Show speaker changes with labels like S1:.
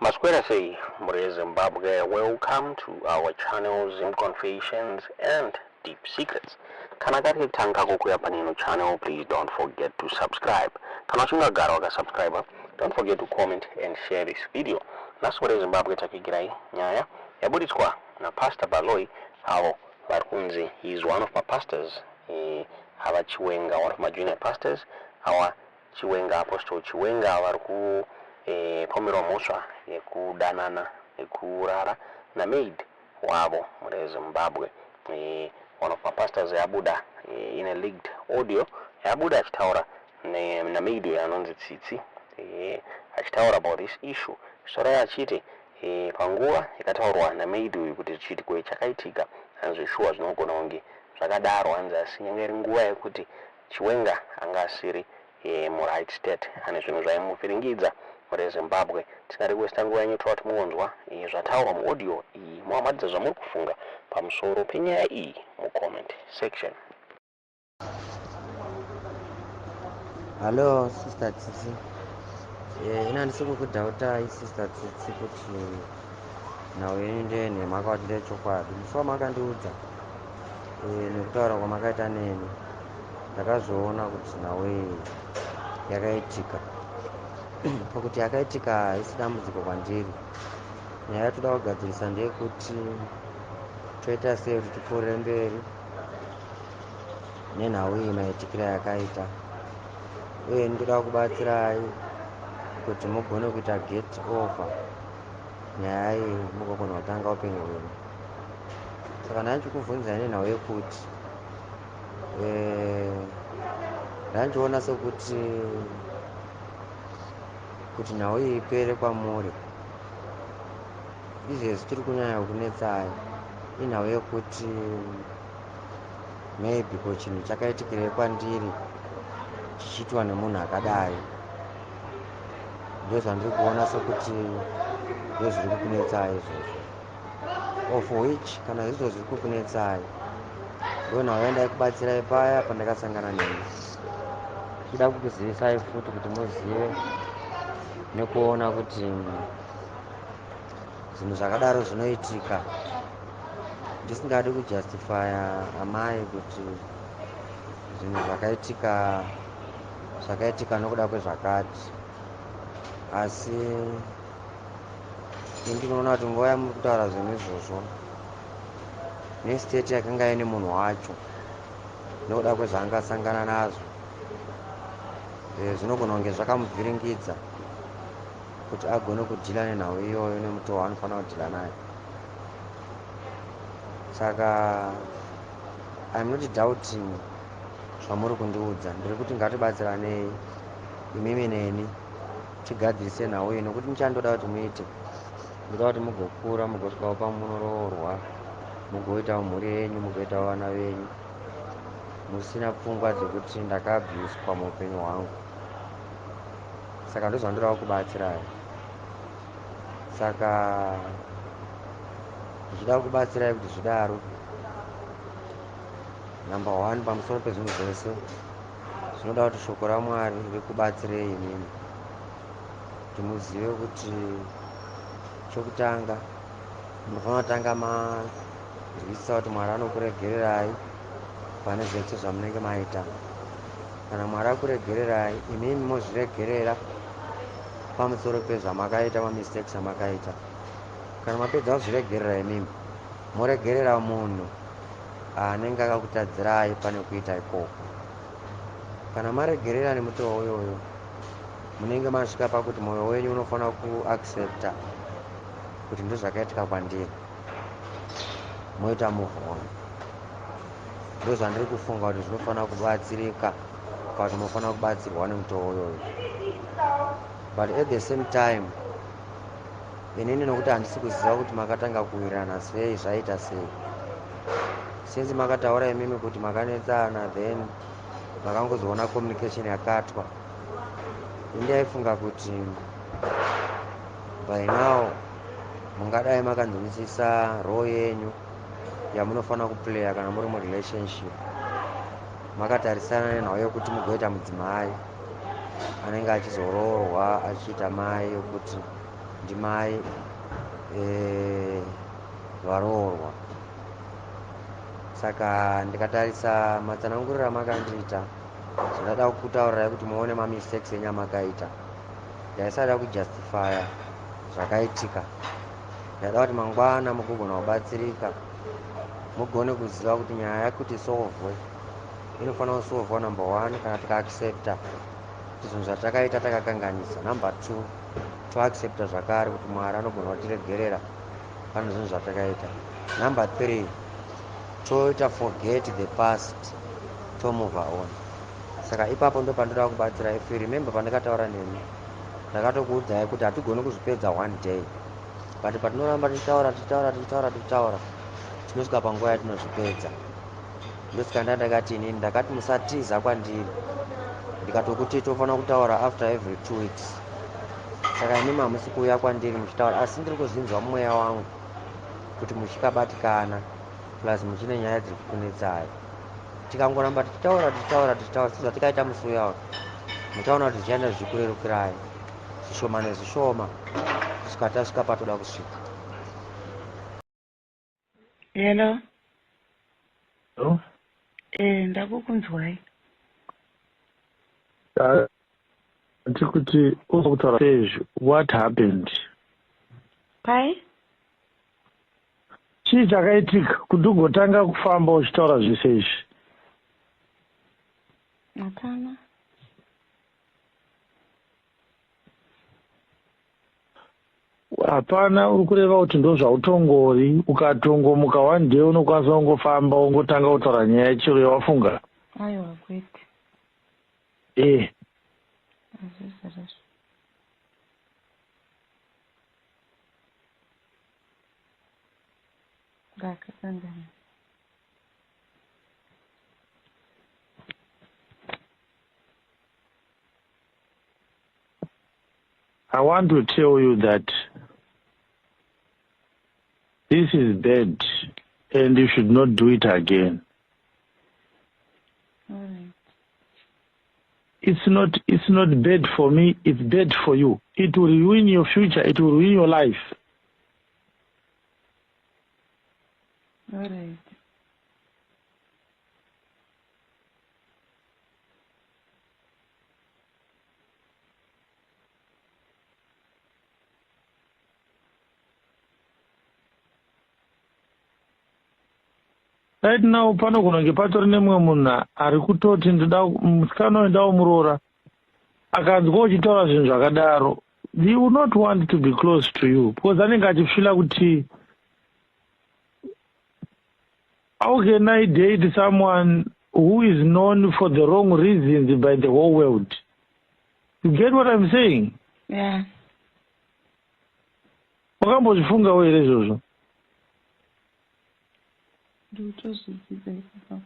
S1: Maswera sei mhuri yeZimbabwe, welcome to our channel Zim Confessions and Deep Secrets. Kana kari kekutanga kukuya pane ino channel, please don't forget to subscribe. Kana uchinge wagara wakasubscribe, don't forget to comment and share this video. Nhasi mhuri yeZimbabwe takuigirai nyaya yaburitswa naPastor Baloyi avo vari kunzi he is one of my pastors ava Chiwenga, one of my junior pastors awa Chiwenga, Apostle Chiwenga vari kupomerwa mhosva yekudanana nekurara namaid wavo mune Zimbabwe. One of mapastors yabuda in a leaked audio yabuda achitaura namaid uyo anonzi Tsitsi, achitaura about this issue, achitaura achiti panguva yakataurwa namaid uyu kuti chiitiko chakaitika, hanzi shuwa zvinogona kunge zvakadaro, hanzi asi nyanga iri nguva yekuti Chiwenga anga asiri muright state, ane zvinhu zvaimuvhiringidza. Muri Zimbabwe, tingade kuwesta nguva yenyu, toda kuti muonzwa zvataurwa muaudio iyi, muamatidza zvamuri kufunga pamusoro penyaya iyi mucomment section.
S2: Hallo Sister Tsitsi. Ina handisi kukudhautai Sister Tsitsi kuti nhau yenyu ndeyenhema kana kuti ndeyechokwadi. Musi wamakandiudza nekutaura kwamakaita neni, ndakazviona kuti nhau iyi yakaitika. Pakuti yakaitika haisi dambudziko kwandiri. Nyaya yatoda kugadzirisa ndeyekuti toita sei kuti tipfuurire mberi nenhau iyi maitikiro yakaita, uye ndoda kubatsirai kuti mugone kuita get over nyaya iyi, mugogona kutanga upenyu hwenyu. Saka ndanga ndichikubvunzai nenhau yekuti ndandichiona sekuti kuti nhau iyi ipere kwamuri izvezvi tiri kunyanya kunetsai inhau yekuti maybe ko chinhu chakaitikirei kwandiri chichiitwa nemunhu akadai. Ndozvandiri kuona sekuti ndozviri kukunetsai izvozvo, of which kana zvizvo zviri kukunetsai ndonhau yandaikubatsirai paya pandakasangana nemi, ndichida kukuzivisai futi kuti muzive nekuona kuti zvinhu zvakadaro zvinoitika, ndisingadi kujustifya amai kuti zvinhu zvakaitika zvakaitika nokuda kwezvakati, asi indinoona kuti nguva yamuri kutaura zvinhu izvozvo nestate yakanga ine munhu wacho nokuda kwezvaangasangana nazvo, zvinogona kunge zvakamuvhiringidza kuti agone kudhila nenhau iyoyo nemutoo waanofanira kudhila nayo. Saka I'm not doubting zvamuri kundiudza. Ndiri kuti ngatibatsiranei imimi neni tigadzirise nhau iyi, nokuti ndichandoda kuti muite, ndoda kuti mugokura, mugosvikawo pamunoroorwa, mugoitawo mhuri yenyu, mugoitawo vana venyu musina pfungwa dzekuti ndakabviswa muupenyu hwangu. Saka ndozvandoda kubatsirai. Saka ndichida kubatsirai kuti zvidaro, number one, pamusoro pezvinhu zvese, zvinoda kuti shoko raMwari rikubatsirei imimi kuti muzive kuti chokutanga munofanira kutanga manzwisisa kuti Mwari anokuregererai pane zvese zvamunenge maita. Kana Mwari akuregererai, imimi mozviregerera pamusoro pezvamakaita, mamistakes amakaita. Kana mapedza kuzviregerera imimi, moregerera munhu anenge akakutadzirai pane kuita ikoko. Kana maregerera nemutoo uyoyo, munenge masvika pakuti mwoyo wenyu unofanira kuaccepta kuti ndozvakaitika kwandiri, moita move on. Ndozvandiri kufunga kuti zvinofanira kubatsirika kana kuti munofanira kubatsirwa nemutoo uyoyo. But at the same time, inini nokuti handisi kuziva kuti makatanga kuwirirana sei, zvaita sei, since makataura imimi kuti makanetsana, then makangozoona communication yakatwa, indaifunga kuti by now mungadai makanzwisisa role yenyu yamunofanira kuplaya kana muri murelationship, makatarisana nenhau yekuti mugoita mudzimai anenge achizoroorwa, achiita mai yokuti Ndimai varoorwa. Saka ndikatarisa matsananguriro amakandiita, zvandada kukutaurirai kuti muone mamistakes enyu amakaita. Ndaisada kujustifya zvakaitika. Ndaida kuti mangwana mugogona kubatsirika, mugone kuziva kuti nyaya yekuti isolvwe inofanira kusolvwa, number one, kana tikaaccepta kuti zvinhu zvatakaita takakanganisa. Number two, toaccepta zvakare kuti Mwari anogona kutiregerera pane zvinhu zvatakaita. Number three, toita forget the past, tomove on. Saka ipapo ndo pandoda kubatsira. If you remember, pandakataura nemi, ndakatokuudzai kuti hatigoni kuzvipedza one day, but patinoramba tichitaura, tichitaura, tichitaura, tichitaura, tinosvika panguva yatinozvipedza. Ndosika ndandakati inini ndakati musatiza kwandiri, ndikatokuti tofanira kutaura after every 2 weeks. Saka inimi hamusi kuuya kwandiri muchitaura, asi ndiri kuzvinzwa mumweya wangu kuti muchikabatikana, plus muchine nyaya dziri kukunetsai. Tikangoramba tichitaura, tichitaura, tichitaura sezvatikaita musi uyawo, muchaona kuti zvichaenda zvichikurerukirai zvishoma nezvishoma kusvika tasvika patoda kusvika.
S3: Hello.
S4: Hello?
S3: Ndakukunzwai.
S4: Ati kuti uzokutaura sezvo, what happened?
S3: Pai?
S4: Chii chakaitika kuti ugotanga kufamba uchitaura zvese izvi?
S3: Hapana.
S4: Hapana, uri kureva kuti ndo zvautongori, ukatongomuka one day unokwanisa kungofamba wongotanga kutaura nyaya chero yawafunga?
S3: Aiwa, kwete. Hazvizvo. Ndakakangana.
S4: I want to tell you that this is bad and you should not do it again.
S3: All right.
S4: It's not bad for me, it's bad for you. It will ruin your future, it will ruin your life.
S3: All right.
S4: Right now panogona kunge patori nemumwe munhu ari kutoti ndoda musikana uyu, ndaumuroora. Akanzwa uchitaura zvinhu zvakadaro, he will not want to be close to you because anenge achifeela kuti, how can I date someone who is known for the wrong reasons by the whole world? You get what I'm saying?
S3: Yeah.
S4: Wakambozvifungawo here izvozvo?
S3: Ndikutozvidzidza ipapo.